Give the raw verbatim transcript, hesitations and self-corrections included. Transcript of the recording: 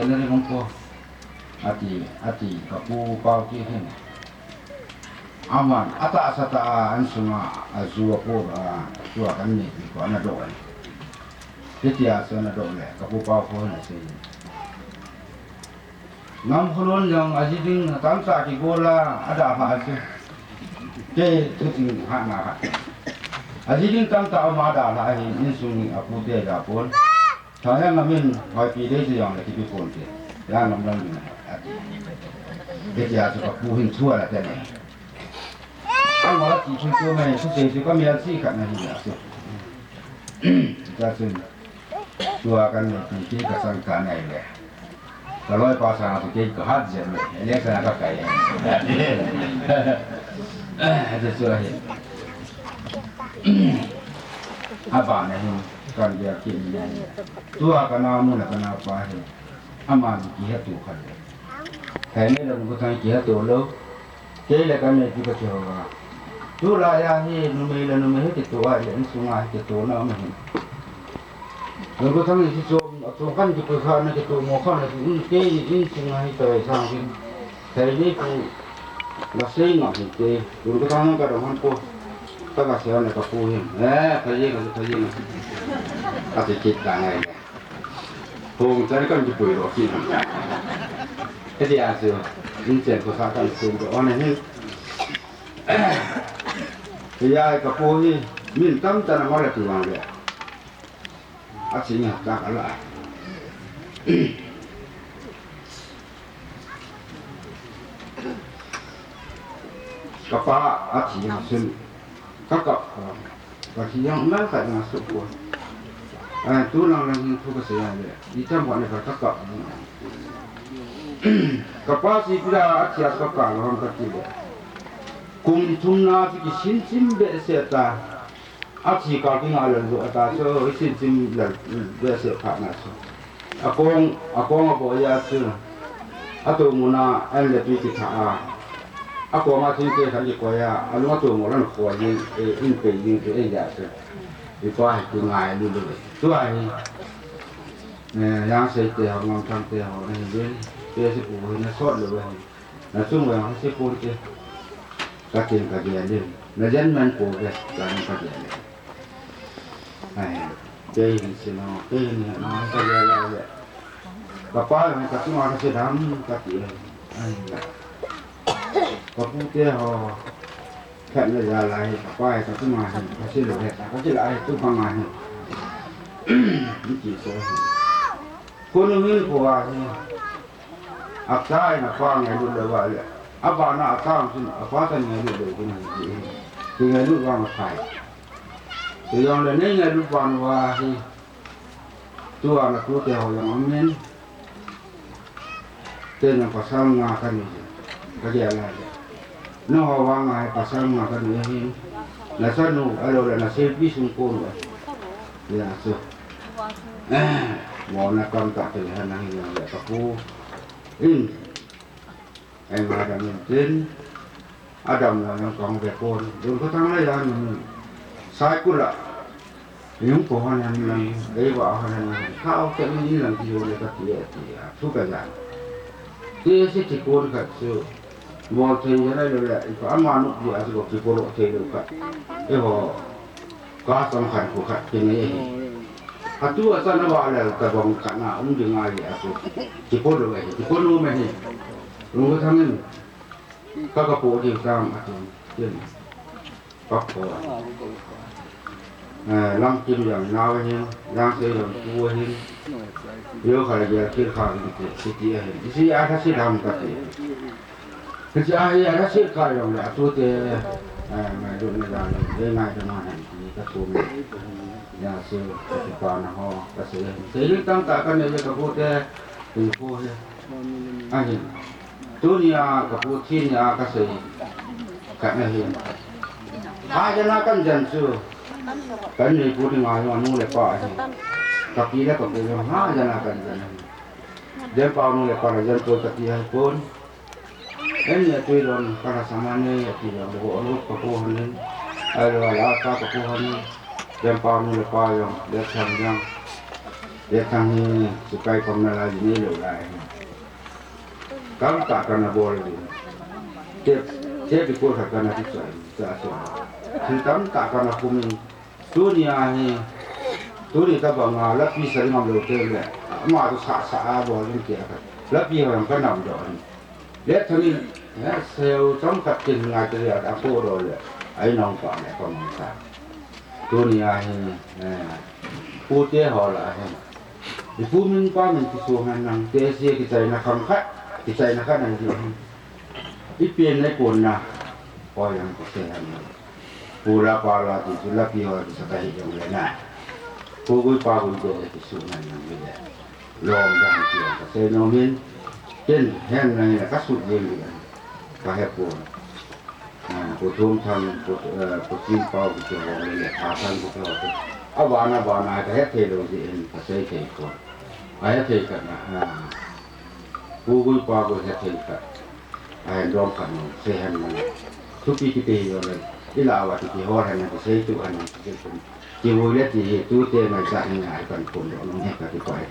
Nari hung po. Ati, ati, ka pu pau ti hin. Aman, atahsa tah a, an sunga, a ju a po, a, tua kan nei pi ko, ana do. Hitia chu ana do le, ka pu pau ko na sei. Ngam khulun jong, a ji ding, tamtah kibol a, ada pha chu. Te, tu ting ha na ha. A ji ding tamtah ma ada la hi, insung a pu te da pon. Thang jong amin, hoi pi dei chu jong le kipi pon te. Jong lam lam ding ati. Hitia chu ka pu hin thu ala te ne. Ka ngol ti chu tu mai, chu sei chu ka mial si khat na hi na chu. Cha chun. Tua kan nei pi ki ka sang ka nei le. Ka loi pa sang chu kei ka hat jen le. Election ka kai. Ati chu ahi. Abana hin kan dia ki ni. Tua ka nau nu le ka nau pa hi. Ama ni kihetu khat le. Thei ni le nu ko thang kihetu lou. Kei le ka nei pi ka che ho va. Tulai a hi numei le numei hi kitoh a le insunga hi kitoh na ma hin. Lu ko thang hi chu a chung kan kipui kha na kitoh mo kha na ki in kei insunga hi toi sang hin. Thei ni pu la sei ngam hi te. Lu ko thang ka dong han ko. Ka ka se na ka pu hin. Eh, ka ye ka ka ye na. Ka se kit ka ngai le. Hung chan kan kipui lo ki. Hitia chu, in chen ko sa kan sum ko on hin. Hiya ka pu hi, min tam tan a ma la tu wang le. A chi nya ta ka la. Ka pa a thi jeng sun, ka kap ko. Ka thi jeng nal khat na su ko. Eh, tu lang lang hin thu ka sei a le. I tam ko ne ka, ka kap. Ka pa si pira a thi a ka ka lo ham ka ti le. Kum thum na thi ki sin sim be se ta. A thi ka kinga lel jo ata chu, i sin sim lel, lel se pha na chu. A kong, a kong a bo ya chu. A to muna en le pi ki tha a. A kong a thin te khan ki ko ya, a lung a to mo lan ko yin, e, in pe yin ke e ya chu. I pa hi ki ngai lu lu. Tu a hi. Eh, yang sei te ho, ngam tham te ho, ne yin. Pe si pu hi na sot lu hi. Na chung vang ha se pon te. Ka tin ka dia le. Na jen man po ve, ka ni ka dia le. Ai, te hin se no, te hin no, ka dia le le. Ka pa ka chung ka se dam ka ti le. Ai, ka pu te ho. Khat na ja lai, ka pa ka chung ka se lo he, ka se lai tu ka ma he. Ni ti so. Ko nu hin ko a he. A cha in a pa ngailut lou va le. A pa na a cha hung sin, a pa cha ngailut lou ding ahi ti. Ti ngailut vang a khai. Ti jong le nei ngailut vang va hi. Tua na tu te ho jong amin. Te na pasal nga ka ni. Ka dia la le. Na ho vang a hi pasal nga ka ni hi. Na sa nu, a lo le na se pi sung ko nu. Ya, so. Eh, mo na kam ta te ha na hi le ka pu. In. Ai ma da min tin. Adam na yang kong be kon. Dun ko tang la ya ni. Sai ku la. Yung ko han han lang. Ei wa han han lang. Ka o ke ni lang ki yo le ka ti e ti ya. Thu ka ya. Ti si ti kon ka su. Mo te ya la lo le. I pa ama nu ya su ko ki ko lo te lo ka. E ho. Ka tong khat khu khat kinei ahi. Atu a chan a va lel ta bang khat na um ding ahi atu. Kipo lo ahi, kipo lo me hi. Lungthang in. Ka ka po ding tam atu. Yen. Ka po. Eh, Lamkim jong nao ahin, Langsei jong pu ahin. Yo kha le gel kil kha in te, siti ahin. Isi a kha si dam ka ti. Hiche a hi a lhaset kha jong le, a tute, eh, ngailutna jal le, ngaidam a hen ti ka thum. Hijeh chun, ka kipana ho, ka sei hen. Seiling tamtah ka nei le ka pute, ka pu hi. Ahin. Tuni a ka pu thi nia ka sei. Ka na hi. Hajana kan jan chu. Kan nei pu ni ngai nu le pa hi. Ka pi le ka pu jong hajana kan jan. Jen pa nu le pa le jen pu ka ti hai pon. Eni atui lon, ka la samane, ati lon, go on ka pu hanin. Ai lo, la ka ka pu hanin. Jen pa nu le pa jong, le chang jang. Lethang hi sipai pang nalai nei lou lai hi. Tamtah kana bol hi. Te, te pi kol khat kana ti choi, cha choi. Thil tamtah kana khum in. Tuni a hi, tuni tabang a lapi sa ngam lou te le. Ama tu sa sa a bol in kia khat. Lapi ho jong ka nam doh in. Lethang in, eh, seu chomkhat kin ngai te le a ko doh le. Ai nong pa le pa mang sa. Tuni a hi, eh, pute ho lah a hi. Ipu min pa min kisong hen lang, te sia kichaina khang khat, kichaina khat ahi. Ipi nei konna, oi ang kisei hen lang. Pu la pa la ti chu lapi ho kisa kahi jong le na. Pu gui pa gui te kisong hen lang le. Lom dang ti ang kasei nom in, ken hen lang le kasut jeng le. Kahe pon. Ah, Pu Thum Thang, Pu, eh, Pu Chin Pau, Pu Chin Pau, le, le, Tha Thang, Pu Thang, Pu. Abana, bana, kahe thei lou jeh in, kasei thei pon. Ahe thei khat na, ah, Pu Gui Pa Gui he thei khat. Ahe dom khat na, sei hen na. Thupi kiti hi jong le, ila wa ti kihol hen na, kisei tu hen na, kisei tu. Kivui le ti hi, tute ngaichat hi ngai kan pon doh nom he kati pai.